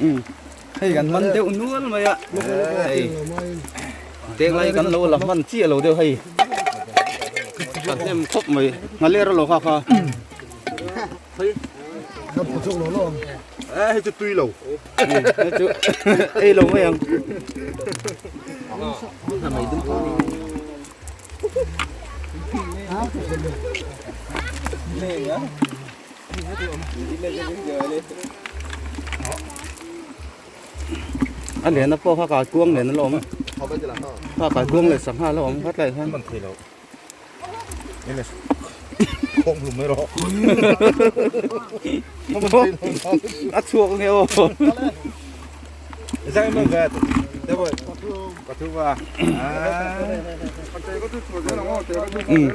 Umm hei kan man deuh nual mai a hei denglai kan lo la hman chiah lo deuh hei ka hnem khawp mai nghaler lo kha kha hei chu tui lo hei chu ei lo mai ang A lehna pawh kha kai kuang nen a la awm a kha kai kuang leh sangha a la awm khat lai hian a chhuak nge aw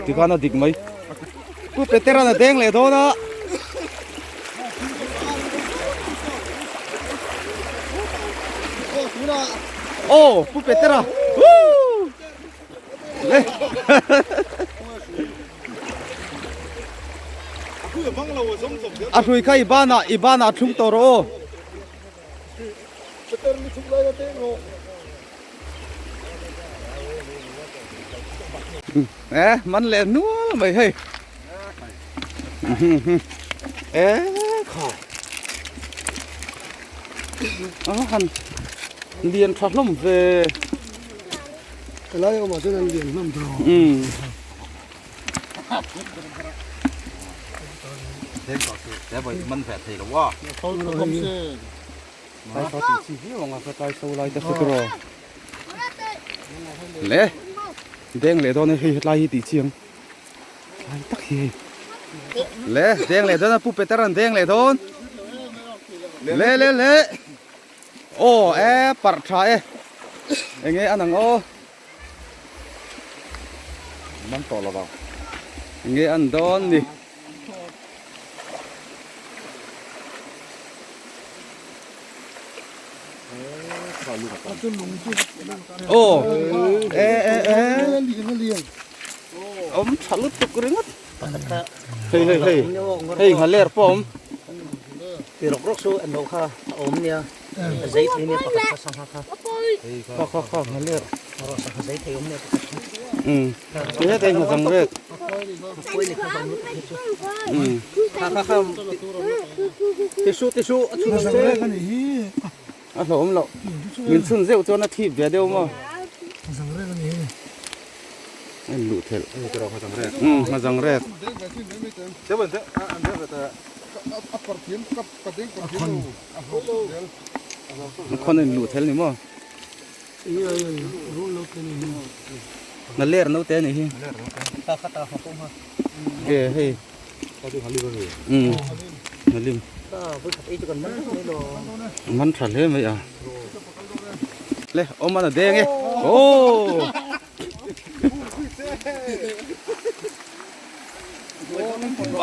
tikhan a dik mai. Pu Petera'n a deng leh dawn a. Aw Pu Petera. Woo! Le. A hrui kha i banah i banah thlung tawh rawh aw. E man leh nual mai hei e kha a han lian tha hlawm ve helai awmah chuan an lian hlawm tawh umm Le deng leh dawn a hei hetlai hi tih chiang tlai tak hi hei le deng leh dawn a pu Peter an deng leh dawn le le le aw e parh tha e enge an ang aw Man tawh lo vang. Nge an dawn ni. Aw e e e awm tha lutuk ringawt. Hei hei hei hei nghaler pawh a awm. Ti rawk rawk chu an lo kha a awm nia. Zei thei nia pakhat kha sangha kha. Kha kha kha nghaler. Rawh sangha zei thei awm nia pakhat kha. Um ti hetah hi nghazang rek. Pawih leh kha vang lutuk hi chu. Um Kha kha kha tisu tisu a chhun ang che. A hlawm loh. Min chhun zeuh chuan a thip ve deuh maw. Nghazang rek a ni hi. A in luh thelh. Um nghazang rek. A khawn a in luh thelh ni maw. Na ler no te a nih hi. E hei. Um Halim. Man tha hle mai a. Le awm an a deng e. Aww.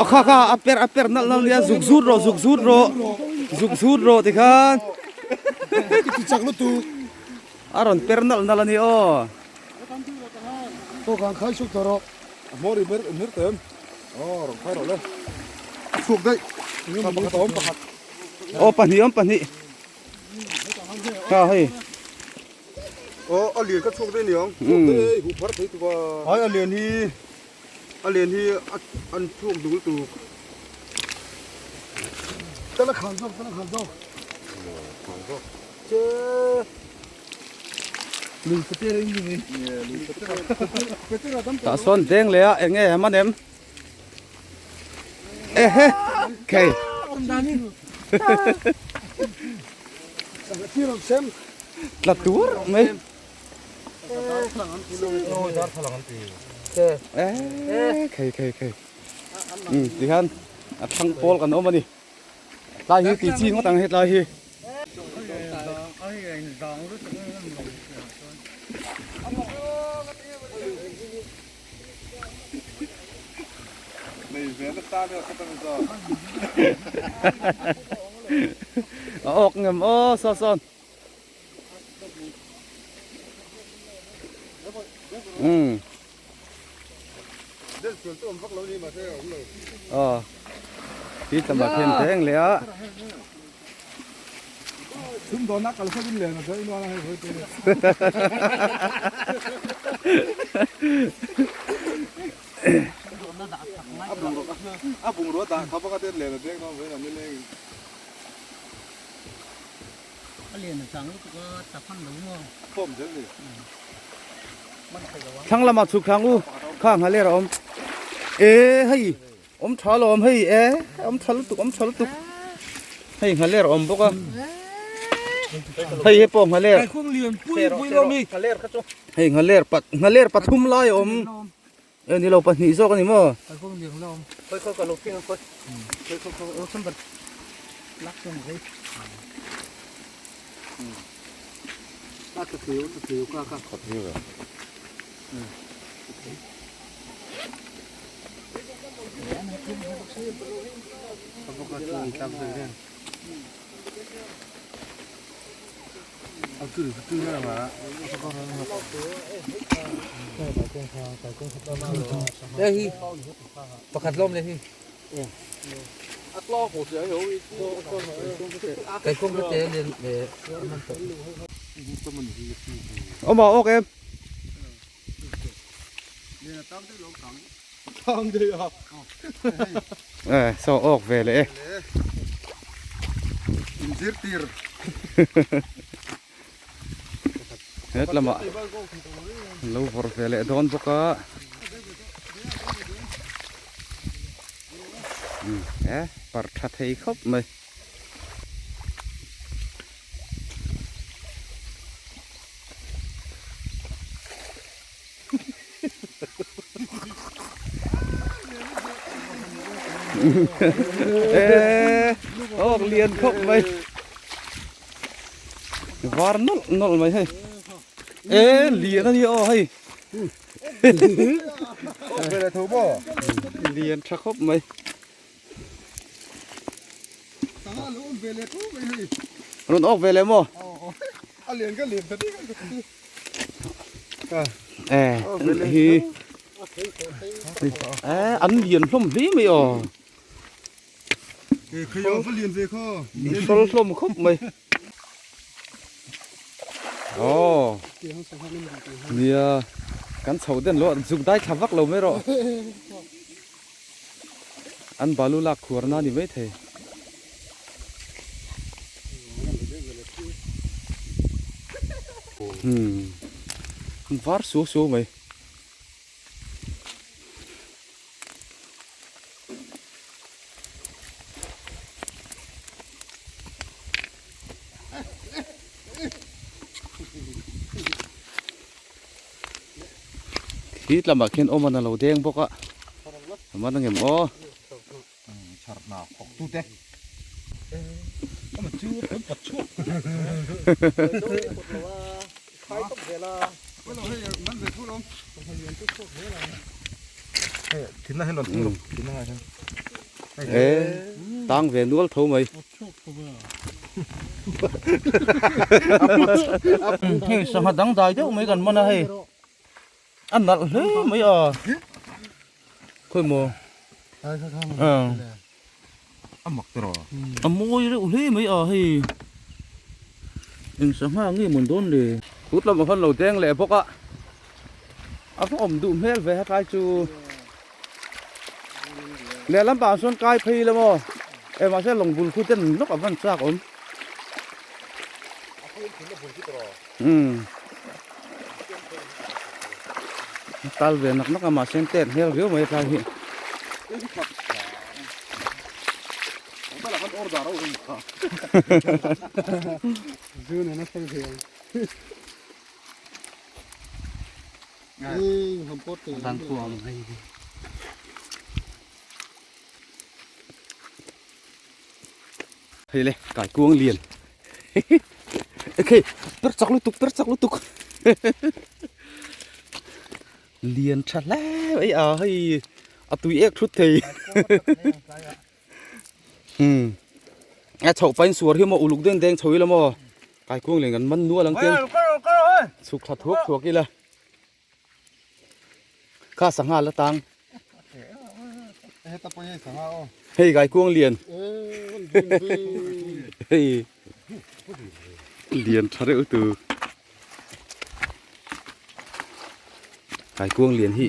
A kha kha a per a per nalh nalh nia zuk zut rawh zuk zut rawh zuk zut rawh tikhan chak lutuk a rawn per nalh nalh a ni aw aw kan khai chhuk tawh rawh a hmawr i mer mer tawh em aw rawn khai rawh le a chhuk daih pakhat a awm pakhat aw pahnih awm pahnih kha hei Aw a lian ka chhuak daih aniang chhuak daih e huh phar thei tuk a. Hai a lian hi a lian hi a an chhuak dul tuk. Tala khan zawk tala khan zawk. Khan zawk. Che lui pater in ni mai. Lui pater. Tah sawn deng leh a eng nge man em? Ehe khei. Tla tur mai. Eh khei khei khei. Um tihian a thlang pawl kan awm a ni. Tlai hi tih chi ngawt ang hetlai hi. A awk ngem aw saw sawn. Um. Aw. Ti tlama then teng leh a. Sumdawnna kal fawk in len a zawh inual a hei vawi te. A bungrua dah kha bawk a ten len a deng dawn vawiin an nileng in. A lian a chang lutuk a ta hman lo maw? Khawm zel ni. Thlang lamah chhuk thlang u kha nghaler a awm. E hei awm tha lo awm hei e awm tha lutuk awm tha lutuk hei nghaler a awm bawk a hei he pawh nghaler hei nghaler pat nghaler pathum lai a awm e ni lo pahnih zawk a ni maw Pakhat lawm le hi. Awm a awk em? Eh, saw awk ve leh e. Het lamah lo vawrh ve leh dawn bawk a e parh tha thei khawp mai. E awk lian khawp mai var nawlh nawlh mai hei e lian a ni aw hei lian tha khawp mai rawn awk ve leh maw e hi e an lian hlawm hle mai aw Sawl hlawm khawp mai. Aw. Nia kan chho den lo zuk dai thla vak lo mai rawh. An balu lak khuar na ni mai thei. Hmm. Var suau suau mai. Khi lamah khian awm an a lo deng bawk a a man angem aw. E tang ve nual tho mai. Hei sangha dangdai deuh mai kan man a hei. A nalh hle mai a. Khawi maw? A mak tawh a. A mawi reuh hle mai a hei. Eng sangha nge mawn dawn le? Kut lamah khan lo deng leh bawk a. A va awm duh hmel ve hetlai chu. Lehlam pah sawn kai phei ila maw? E mahse lawng bul khu ten lawk a van chak awm. Umm. Tal ve nak nak a mahse an tet hmel viau mai hetlai hi. Hei le kai kuang lian okay per chak lutuk per chak lutuk lian tha hle mai a hei a tui ek thut thei um a chhoh pain suar hi maw uluk deng deng chho ila maw kai kuang lian kan man nual ang ten chhuk thla thuak thuak ila Kha sangha la tang. Hei gai kuang lian. Hei. Lian tha reuh tu. Kaikuang lian hi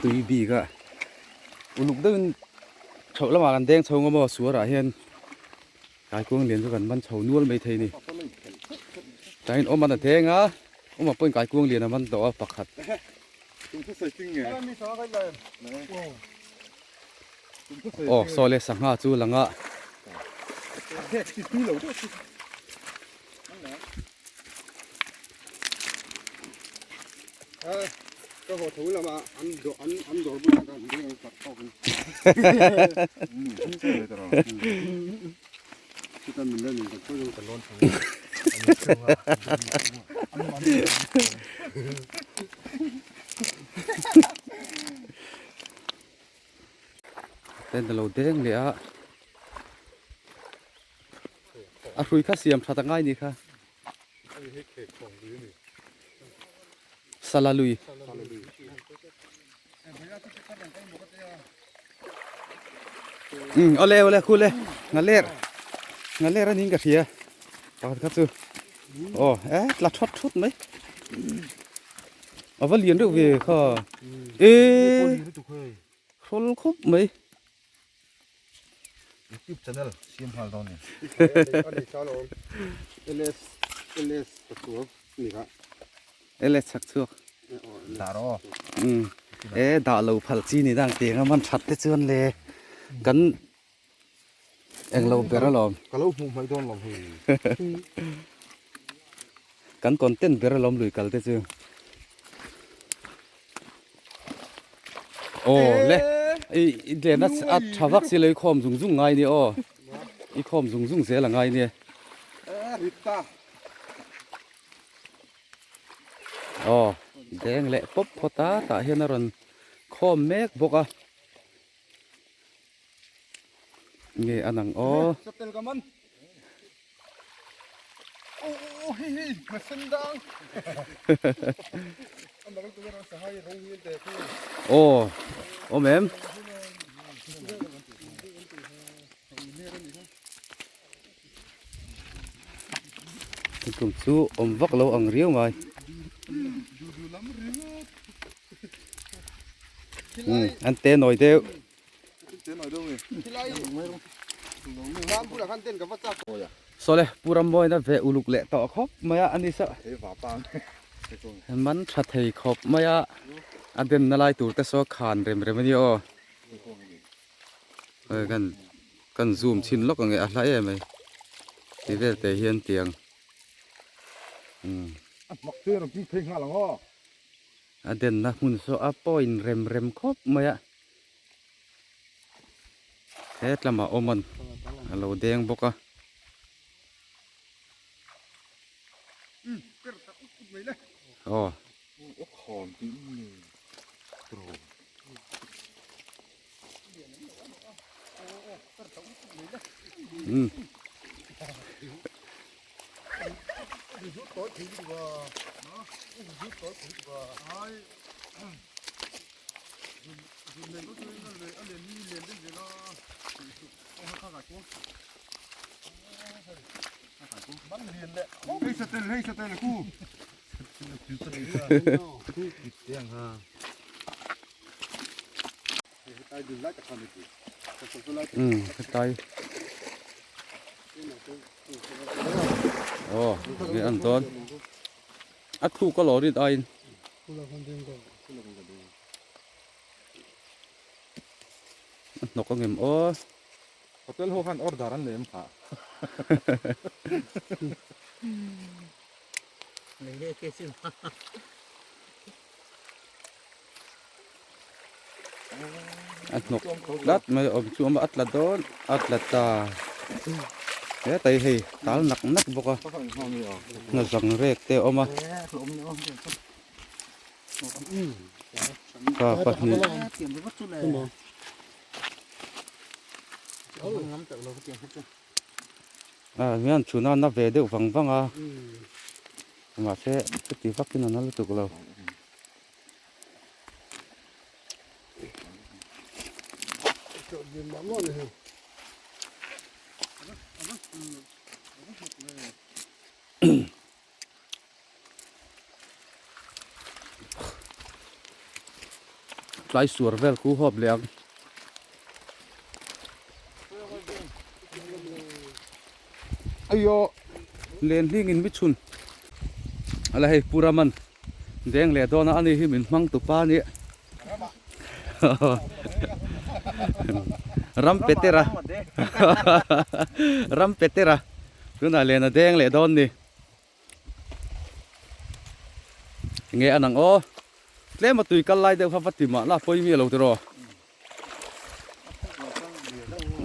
tui bik a uluk deuhin chhoh lamah kan deng chho ngawm aw suarah hian kaikuang lian chu kan man chho nual mai thei a ni. Tain awm an a deng a awmah pawhin kaikuang lian a man tawh a pakhat. Aw saw le sangha chu lang a. Tent a lo deng leh a a hrui kha siam that a ngai ni kha sala lui um awle awle khu le ngaler ngaler a niin ka hria pakhat kha chu aw e tla thawt thut mai a va lian reuh ve kha e hrawl khawp mai. Youtube channel siam nghal dawn ni. LS LS chak ni kha. LS chak chhuak. Dah rawh. Um e dah lo phal chi ni dang tiang a man that te chuan le kan englo ber alawm. Ka lo hmuh hmaih dawn lo hei. Kan content ber alawm lui kal te chu. Aw le i i tlen a a tha vak si lo i khawm zung zung ngai nia aw i khawm zung zung zel a ngai nia aw deng leh pawp phawt a tah hian a rawn khawm mek bawk a nge a nang aw. Aw awm em tum chu awm vak lo ang riau mai an te nawi deuh. Sawle Pu Rambawiina ve uluk leh tawh khawp mai a ani saw man tha thei khawp mai a a denna lai tur te saw khan rem rem a ni aw hei kan kan zoom chhin lawk ang e a hla em mai ti vel te hian tiang umm. A denna hmun saw a point rem rem khawp mai a. He tlamah awm an a lo deng bawk a. Aw. Um. Um hetlai aw nge an dawn a thuk a lo rit aiin. A hnawk a ngem aw. Hotel ho khan order an lem phah. A hnawk tlat mai awm chu a tla dawn a tla ta hetlai hei tal nak nak bawk a hna zang rek te a awm a. Pa pahnih ah hian chhun a na ve deuh vang vang a mahse chuti vakin a na lutuk lo. Tlai suar vel khu hawp leh ang. Ayo len hling in mi chhun ala hei puraman deng leh dawn a ani hi min hmang tu pa nia ram petera ram petera tunah len a deng leh dawn ni. Nge a nang aw tlem a tui kal lai deuh kha va ti mah la pawi mi alo tiraw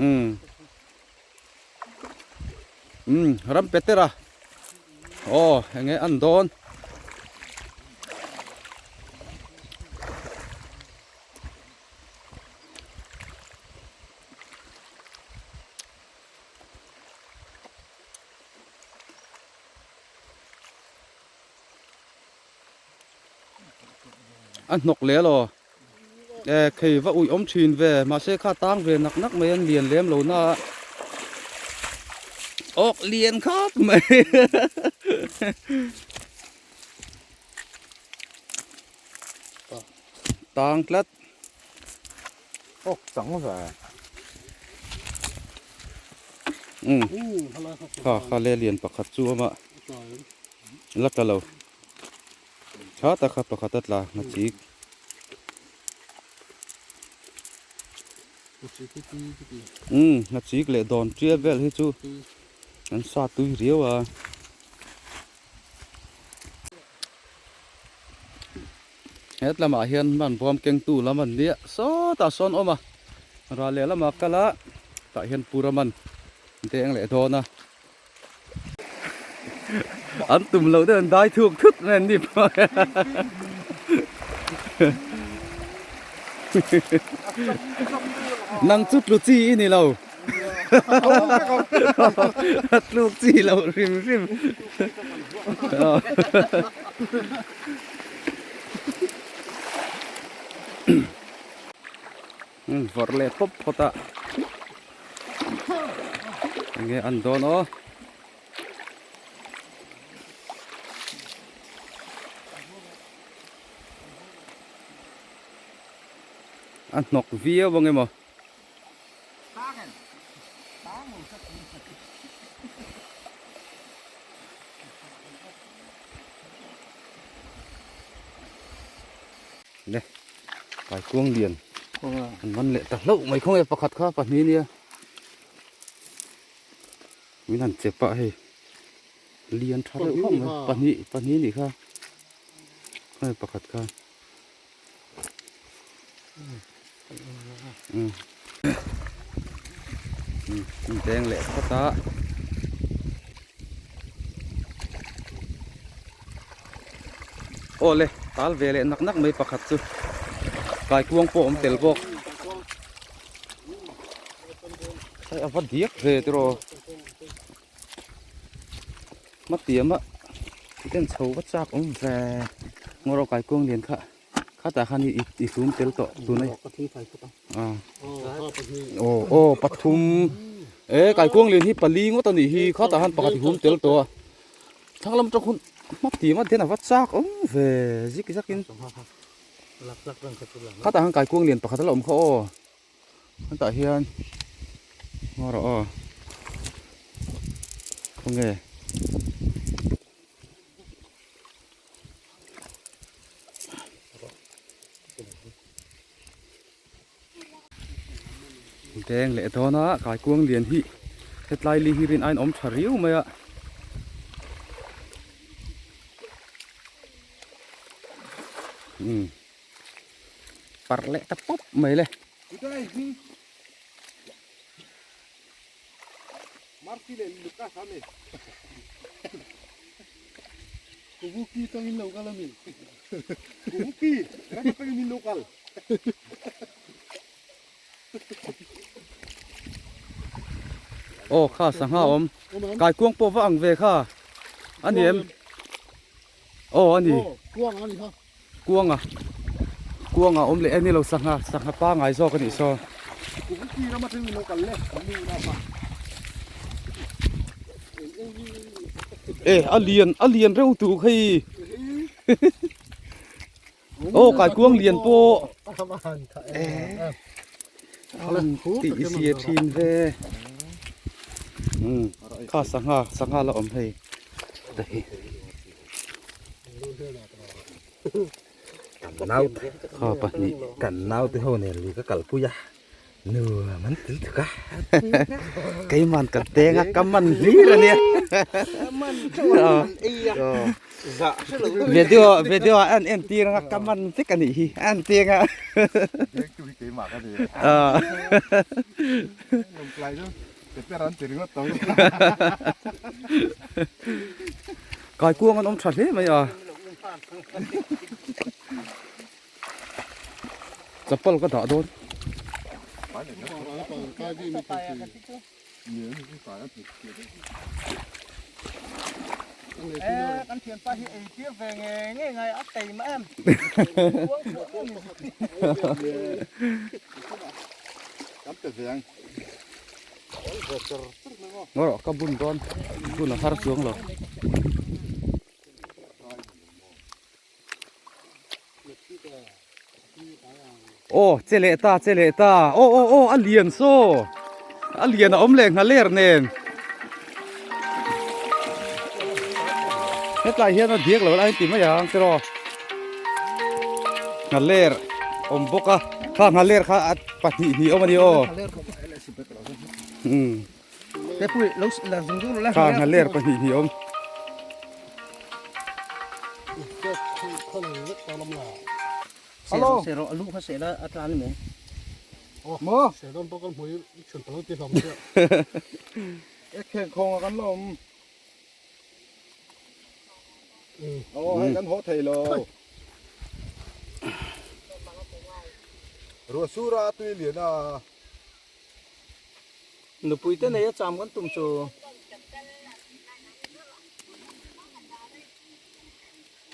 umm umm ram petera aw enge an dawn. A hnawk leh alaw e khei va ui awm thin ve mahse kha tang ve nak nak mai an lian lem lo na a awk lian khawp mai tang tlat. Awk chang ve. Umm kha kha le lian pakhat chu a mah la tla lo tha tak kha pakhat a tla na chik. Umm na chik leh dawn tial vel hi chu an sa tui riau a. He lamah hian hman bawm kengtu lam an nia sawtah sawn awm a ral leh lamah kal a tah hian puraman deng leh dawn a an tum loh deuh an dai thuk thut mai an ni pawh nang chu tlu chi i ni lo a tluk chi lo hrim hrim. Vawrh leh pawp phawt a enge an dawn aw a hnawk viau ang emaw. Le kaikuang lian an man leh ta hlauh mai khawnge pakhat kha pahnih nia min han chep a hei lian tha deuh khawp mai pahnih pahnih nih kha khawnge pakhat kha. Deng leh phawt a awle tal ve leh nak nak mai pakhat chu kaikuang pawh a awm tel bawk a va diak ve tiraw. Hmatiama ten chho va chak awm ve ngaw rawh kaikuang lian kha khatah khan i i hlum tel tawh tun a aw aw pathum e kaikuang lian hi pali ngawt a nih hi khatah khan pakhat i hum tel tawh a thlang lam atang hun hmatiama ten a va chak awm ve zik zak in khatah khan kaikuang lian pakhat a la awm kha aw. Hetah hian ngaw rawh aw khawnge deng leh dawn a kaikuang lian hi hetlai li hi rin aiin awm tha riau mai a. Parh leh ta pawp mai le. Kubuki tangin lo kal ami. Kubuki ram tangin lo kal. Aw kha sangha awm. Kaikuang pawh va ang ve kha. Ani em? Aw ani. Kuang ani kha. Kuanga kuanga awm leh e ni lo sangha sangha pangai zawk a nih saw. E a lian a lian reuh tur hei aw kaikuang lian pawh tih sia thin ve umm kha sangha sangha la awm hei kha pahnih kan naute ho nen lui ka kalpui a. Nuam an til tuk a. Keiman ka teng a, ka man hlir a nia. Man teuh a, an ei a. Zah hre lo deuh. Video video ah an en tir anga ka man vek a nih hi a an teng a. Dengtu hi keimah ka ni. Lawngtlai chu Peter an ti ringawt tawh. Kaikuang an awm tha hle mai a. Chapal ka dah dawn. Ngaw rawh ka bun dawn bun a har chuang lo. Aw che leh ta che leh ta aw aw aw a lian saw a lian a awm leh nghaler nen hetlai hian a diak lo lai an ti mai ang tiraw nghaler awm bawk a kha nghaler kha a pahnih hnih awm a ni aw umm kha nghaler pahnih hnih awm. Hello. Se ro alu kha se la a tlan mai. Mo. Se don pawh kan hmui chhun palo ti hlawm chiah. Ek kheng khawng a kan la awm. Aw hei kan haw thei lo. Ruah sura tui lian a. Nupui te nei a cham kan tum chu.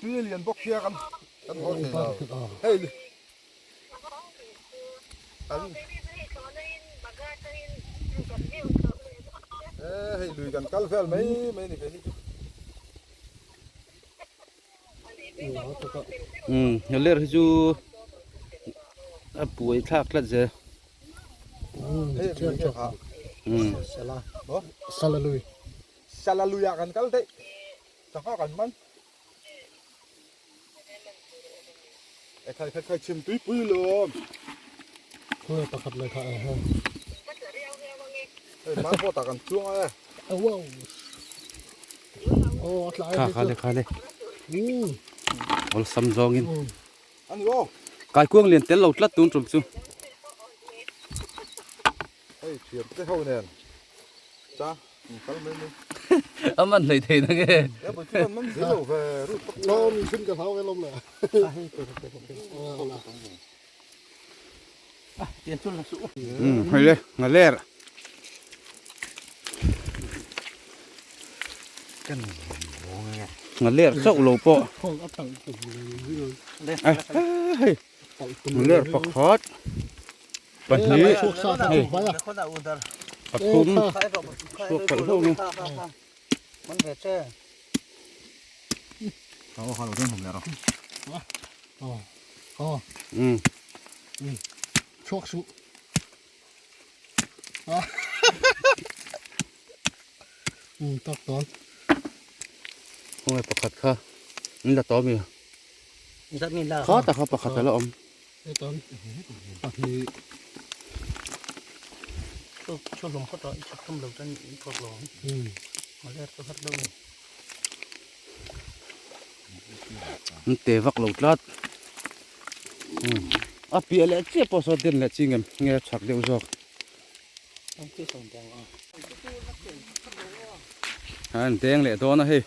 Tui lian bawk hria kan kan haw thei lo. Hei an hei lui kan kal vel mai mai ni ve ni chu. Umm ler hi chu a buai thlak tlat zel. Salalui. Salalui ah kan kal daih. Sangha kan man. E khai khai khai chim tui pui lawm. Khawi pakhat leh kha e he. Hei man pawh tah kan chuang a e. Wow. Oh a tlai. Kha kha le kha le. Awlsam zawngin. Ani aw. Kaikuang lian tel lo tlat tun tum chu. Hei thiam te ho nen. Cha in kal mai mai. A man hlei thei na nge. E bui chu man zel lo ve ru tak. Lawm in chhun ka hlau ve lawm le. Ah tian chu la su. Hei le ngaler. Ngaler chauh lo pawh. Hei ngaler pakhat pahnih hei pathum chhuak palh hlauh mai. Tak tawn. Khawnge pakhat kha in la tawm i. Kha tak kha pakhat a la awm. Pahnih. An te vak lo tlat. A piah leh chiah pawh saw den leh chi ngem nge a chhak deuh zawk. An deng leh dawn a hei.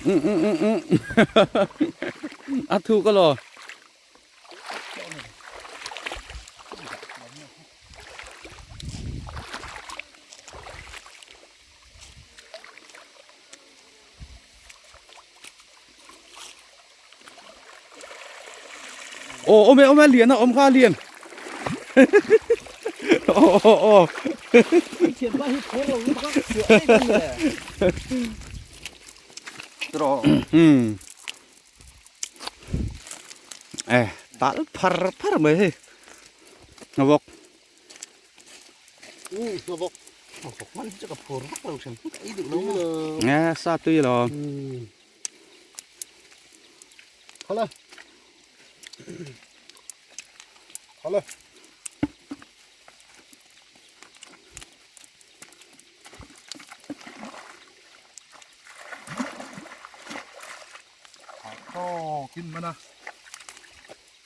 Um um um um a thuk alaw. Aw awm e awm e lian a awm kha a lian. Aw aw aw. Thianpa hi phur lo lutuk a chhuah daih dawn le. Tiraw. Umm. E tal phar phar mai hei. Hnawk. Umm hnawk. Hnawk man hi chu ka phur vak lo hrim ka ei duh lo maw. E sa tui lo. Khala. Khala. Tawk in mana.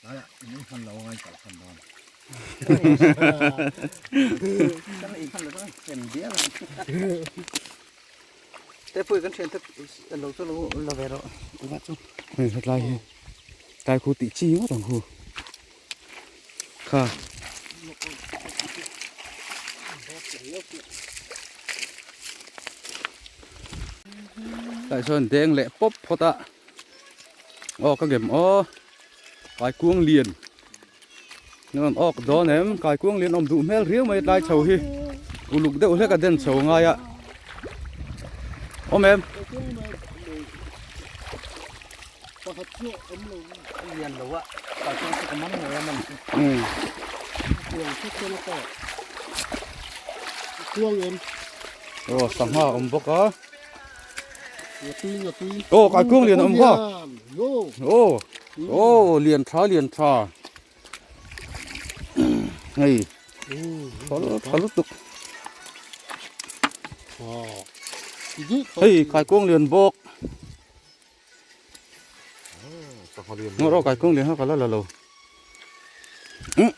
Lai ah in hman lo ngai kal khan dawn. Kan ei hman lo chuan hem dial a. Te pui kan thian te lo chu lo la ve rawh tunah chu. Hei hetlai hi tlai khu tih chi ngawt ang khu kha. Tlai chuan deng leh pawp phawt a aw ka ngem aw kaikuang lian an awk dawn em kaikuang lian awm duh hmel riau mai tlai chho hi uluk deuh hlek a den chho ngai a awm em aw sangha awm bawk a aw kaikuang lian awm kha aw aw lian tha lian tha hei tha lutuk hei kaikuang lian bawk ngaw rawh kaikuang lian kha ka la la lo um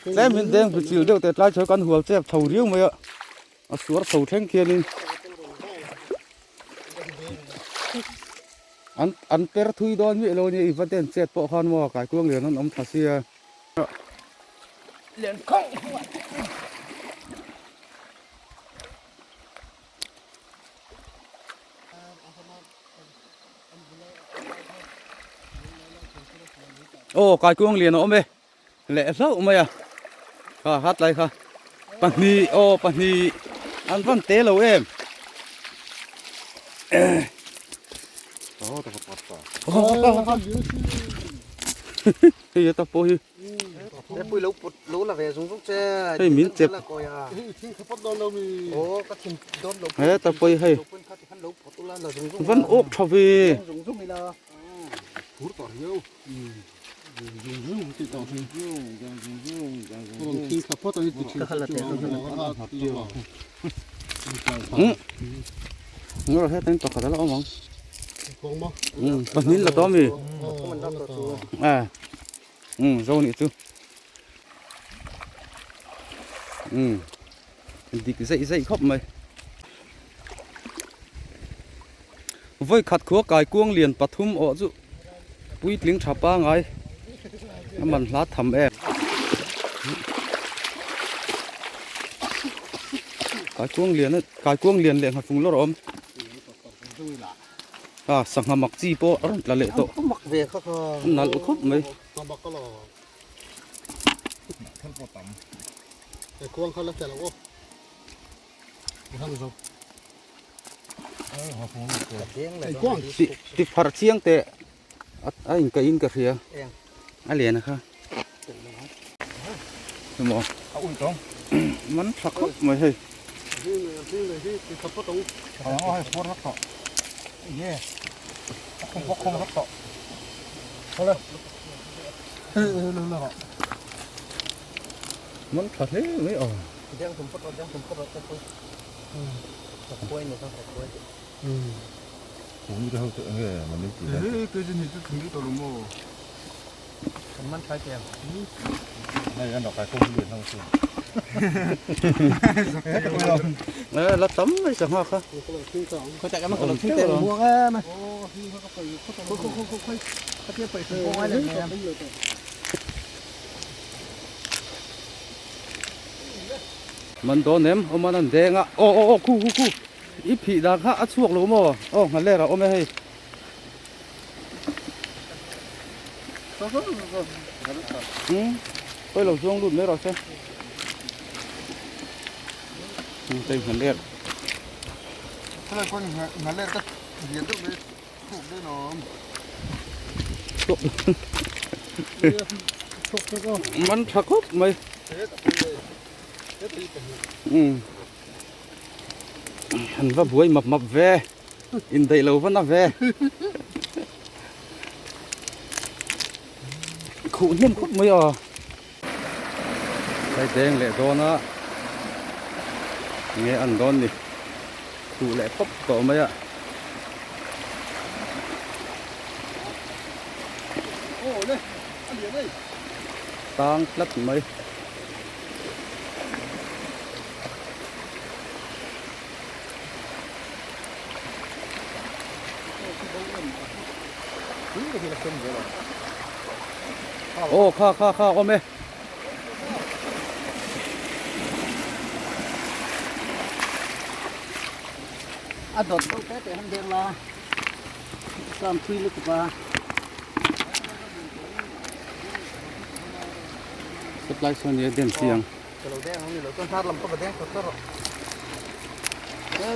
tlem in deng bichil deuh teh tlai chho kan hual chep chho riau mai a. A suar chho thleng khianin an an per thui dawn miah lo a nia i va den chet pawh khan maw kaikuang lian an awm tha sia. Aw kaikuang lian a awm e. Leh hlauh mai a kha hat lai kha pahnih aw pahnih an van te lo em hei ta pawh hi pui lo put lo la ve zung zung che hei min chep he ta pawh hei van awk tha ve Ngawr he teng pakhat ala awm ang. Pahnih la tawh ami. A. Um zo nih chu. Um dik zeih zeih khawp mai. Vawi khat khua kai kuang lian pathum awh chu puitling tha pangai a man hla tham em. Kai kuang lian kai kuang lian leh nghatfung lawr a awm. A sangha mak chi pawh a rawn tla leh tawh. A nalh khawp mai. Ti pharh chiang teh a inkaih in ka hria a lian a kha emaw man tha khawp mai hei. Man tha hle mai aw. La tam mai sangha kha. Man dawn em awm an an deng a aw aw aw khu khu khu i phih dan kha a chhuak lo maw aw nghaler a awm e hei umm. Pawi lo zuang lut mai rawh se. Hei ngha let. Helai pawn ngha let ka lian deuh mai chhuak daih lawm. Man tha khawp mai. An va buai map map ve. Indaih lo va na ve. Khuh hnem khawp mai a. Tlai deng leh dawn a. Nge an dawn ni. Khuh leh pawp tawh mai a. Tang tlat mai. Aw kha kha kha awm e. A dawt deuh te te han deng la tlang thui lutuk a. Supply sawn hi a den chiang. Ka lo deng ang ni lo chuan hnar lam ka va deng tawh tawh rawh.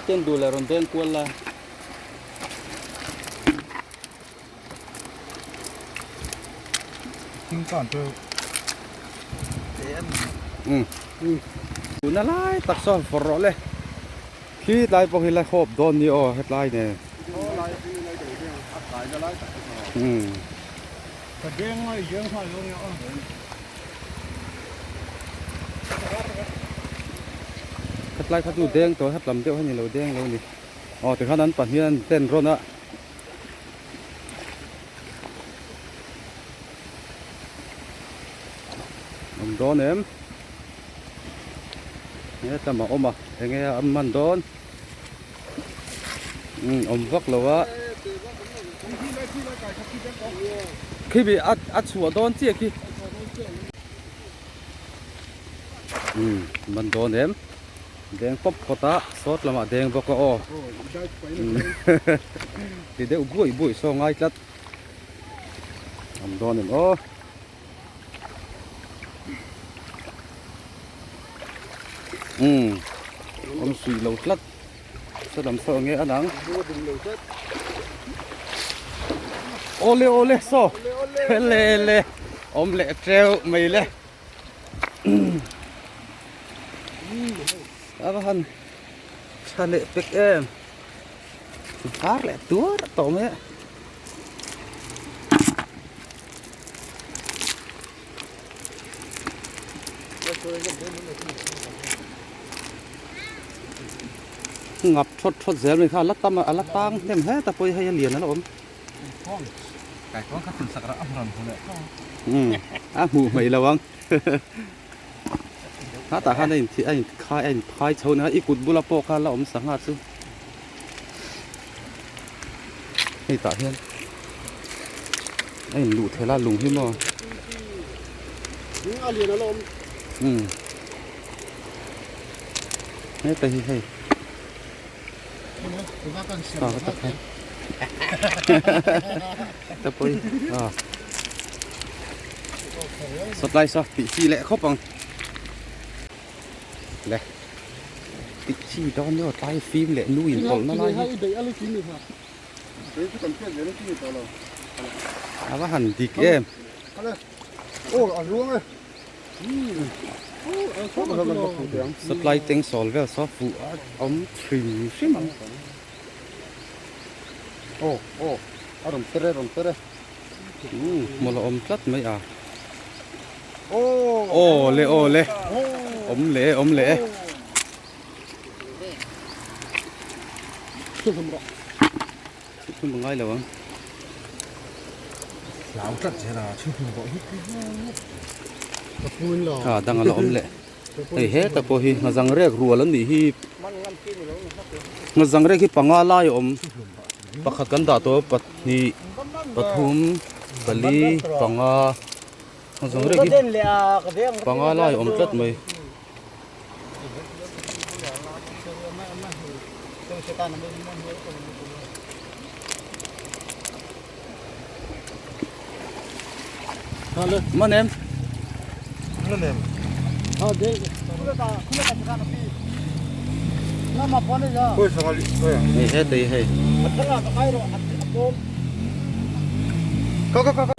Ten duh leh rawn deng kual la. Thing tan chu Um. Tuna lai tak sawn fawrh rawh le. Khi tlai pawh hi la khawp dawn ni aw hetlai nen. Um. Ka deng a i deng nghal lo nia aw. Hetlai kha chu deng tawh hep lam deuh a ni lo deng lo a ni. Aw tikhan an pahnih an ten rawn a. Awm dawn em? Hetlama awm a enge a man dawn? Umm awm vak lo a. Khi bi a a chhuah dawn chiah khi. Umm man dawn em? Deng pawp phawt a sawt lamah deng bawk a aw. Ti deuh buai buai saw ngai tlat. Awm dawn em aw. Umm awm suih lo tlat saw lam saw enge a dang awle awle saw le le awm leh teuh mai le a va han tha leh pek em var leh tuar tawh mai a. Ngap thawt thawt zel mai kha a la tam a a la tang hnem hle ta pawh hi hei a lian a la awm. Umm a hmuh hmaih lo ang hetah khan a in a in khai a in phai chho nia i kut bula pawh kha la awm sangha chu hei tah hian a in luh thel a lung hi maw umm heta hi hei ta pawh hi a sawtlai saw tih chi leh khawp ang le tih chi dawn emaw tlai fim leh nu in tawlh na lai hi a va han dik em. Supply teng sawl vel saw fuh a awm hrim hrim ang. Aw aw a rawn per e rawn per e. Umm hmawlh a awm tlat mai a. Aw le aw le awm leh e awm leh e. Chhun ngai lo ang. Hlau tlat zel a, chhun hmun pawh hi. Kha dang a la awm leh. Hei heta pawh hi nghazang rek rual an nih hi. Nghazang rek hi panga lai a awm. Pakhat kan dah tawh pahnih pathum pali panga nghazang rek hi panga lai a awm tlat mai. Man em? Ni hetei hei.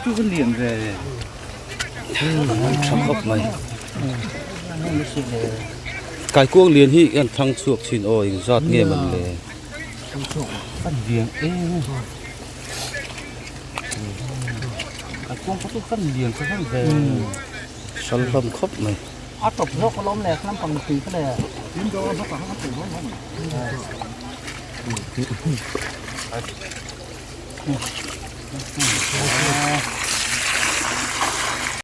Chu kan lian ve. Tha khawp mai. Kaikuang lian hi an thlang chhuak thin aw engzat nge man le. An lian em a. Kaikuang pawh chu kan lian tha hlawm ve. Sal hlawm khawp mai. A tawp zawk alawm le hlampang tui kha le.